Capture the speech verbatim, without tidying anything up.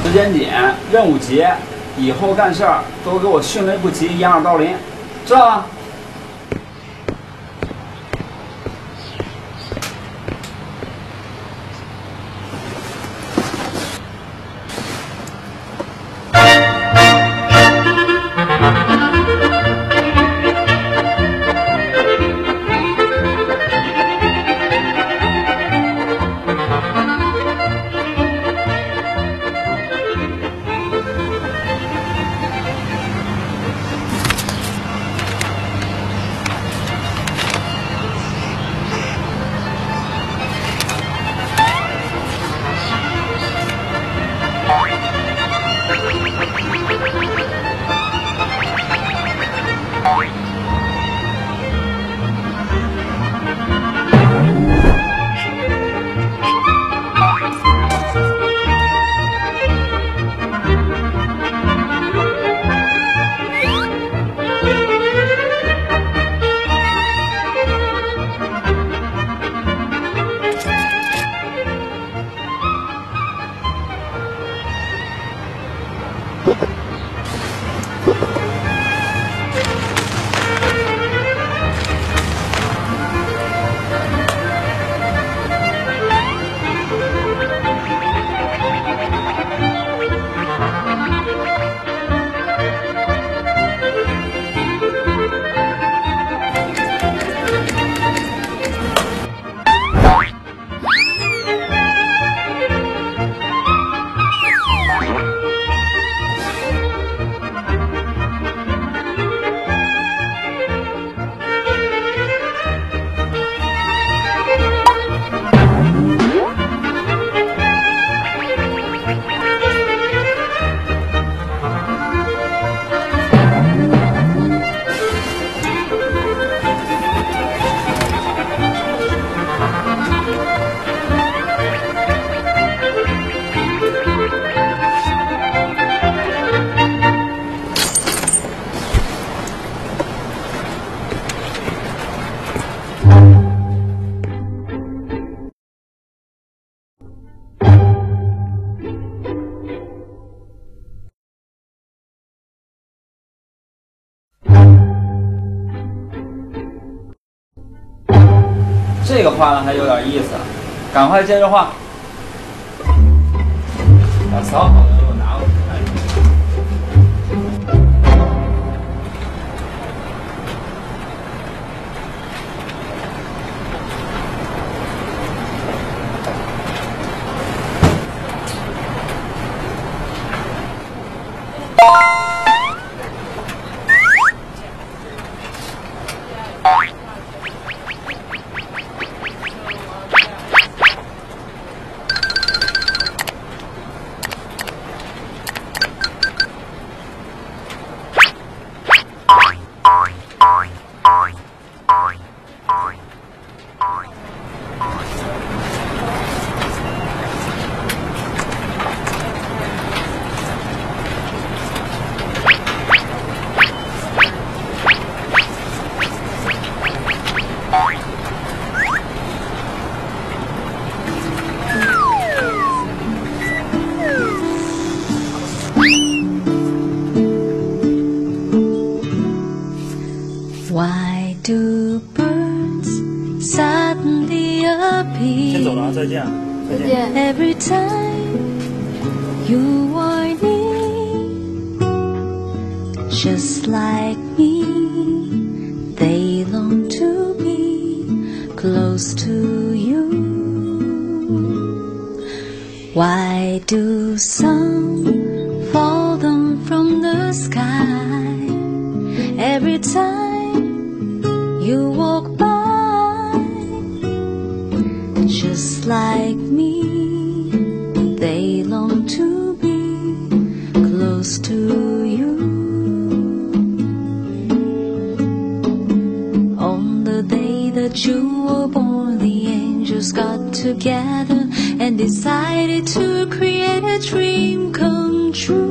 时间点，任务结，以后干事儿都给我迅雷不及掩耳盗铃，知道吗？这个画的还有点意思，赶快接着画。把扫好的给我拿过去看一下。Every time you are near, just like me, they long to be close to you. Why do some fall down from the sky every time you walk by? Just like me, they long to be close to you. On the day that you were born, the angels got together and decided to create a dream come true.